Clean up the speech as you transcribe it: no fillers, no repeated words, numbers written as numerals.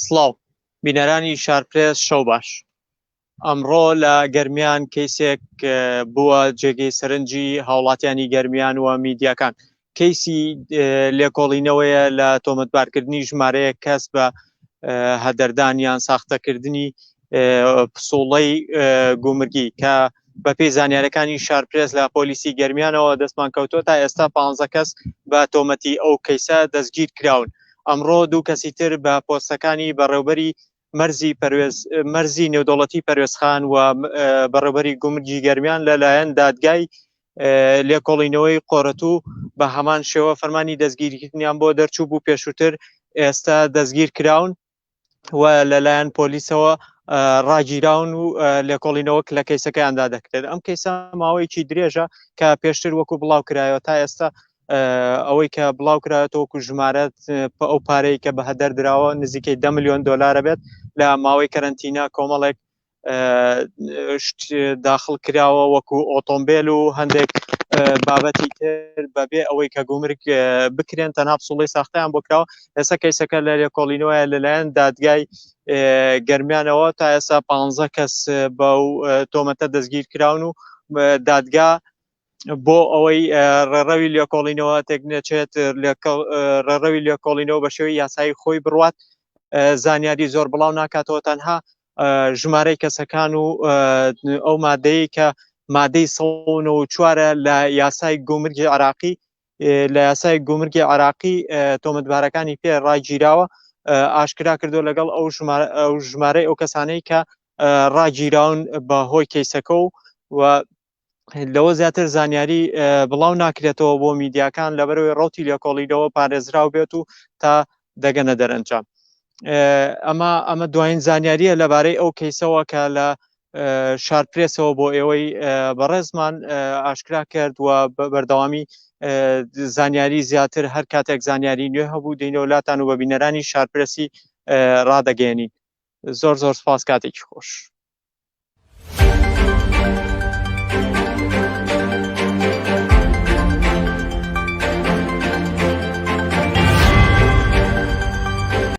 سڵاو بینەرانی شارپرێس شەو باش. ئەمڕۆ لە گەرمیان کەیسێک بووە جێگەی سەرنجی هاوڵاتیانی گەرمیان و میدیاکان. کەیسی لێکۆڵینەوەیە لە تۆمەتبارکردنی ژمارەیەک کەس بە هەدەردان یان ساختەکردنی پسوڵەی گومرگی کە بەپێی زانیارەکانی شارپرێس لە پۆلیسی گەرمیانەوە دەستمان کەوتووە تا ئێستا 15 کەس بە تۆمەتی ئەو کەیسە دەستگیر کراون. ئەمڕۆ دوو کەسی تر بە پۆستەکانی بەڕێوبەری مەرزی پەروێز مەرزی نێودەوڵەتی پەروێزخان و بەڕێوبەری گومرگی گەرمیان لەلایەن دادگای لێکۆڵینەوەی قۆرەتوو بە هەمان شێوە فەرمانی دەستگیرکردنیان بۆ دەرچوو بوو پێشووتر ئێستا دەستگیر کراون و لەلایەن پۆلیسەوە ڕاگیراون و لێکۆڵینەوە لە کەیسەکەیاندا دەکرێت. ئەم کەیسە ماوەیەکی درێژە کە پێشتر وەکو بڵاو کرایەوە تا ئێستا ئەوەی کە بڵاو کرایەتەوە وەکو ژمارە ئەو پارەی کە بە هەدەر دراوە نزیکەی 10 ملیۆن دلارە بێت لە ماوەی کەرەنتینە کۆمەڵێک داخل کراوە وەکو ئۆتۆمبیل و هەندێک بابەتی تر بەبێ ئەوەی کە گومرگ بکرێن تەنها پسوڵی ساختیان بۆ کراوە. ئێستا کەیسەکە لە لێکۆڵینەوەیە لەلایەن دادگای گەرمیانەوە تا ئێستا 15 کەس بەو تۆمەتە دەستگیر کراون و دادگا بۆ ئەوەی ڕێڕەوی لێکۆڵینەوە تێک نەچێت، ڕێڕەوی لێکۆڵینەوە بە شێوەی یاسایی خۆی بڕوات، زانیاری زۆر بڵاو ناکاتەوە، تەنها ژمارەی کەسەکان و ئەو مادەیە کە مادەی 194 لە یاسای گومرگی عراقی لە یاسای گومرگی عراقی تۆمەتبارەکانی پێ ڕاگیراوە ئاشکرا کردو لەگەڵ ئەو ژمارەی ئەو کەسانەی کە ڕاگیراون بە هۆی کەیسەکە و و لەوە زیاتر زانیاری بڵاو ناکرێتەوە بۆ میدیاکان لەبەرەوەی ڕوتی لێکۆڵیدەوە پارێزراو بێت و تا دەگەنە دەرەنجام. ئەمە ئەمە دوایین زانیاریە لەبارەی ئەو کەیسەوە کە لە شارپرێسەوە بۆ ئێوەی بەڕێزمان ئاشکرا کرد و بەردەوامی زانیاری زیاتر هەر کاتێک زانیاری نوێ هەبوو دەینەوە لاتان و بە بینەرانی شارپرسی ڕادەگەێنین. زۆر زۆر سپاس، کاتێکی خۆش.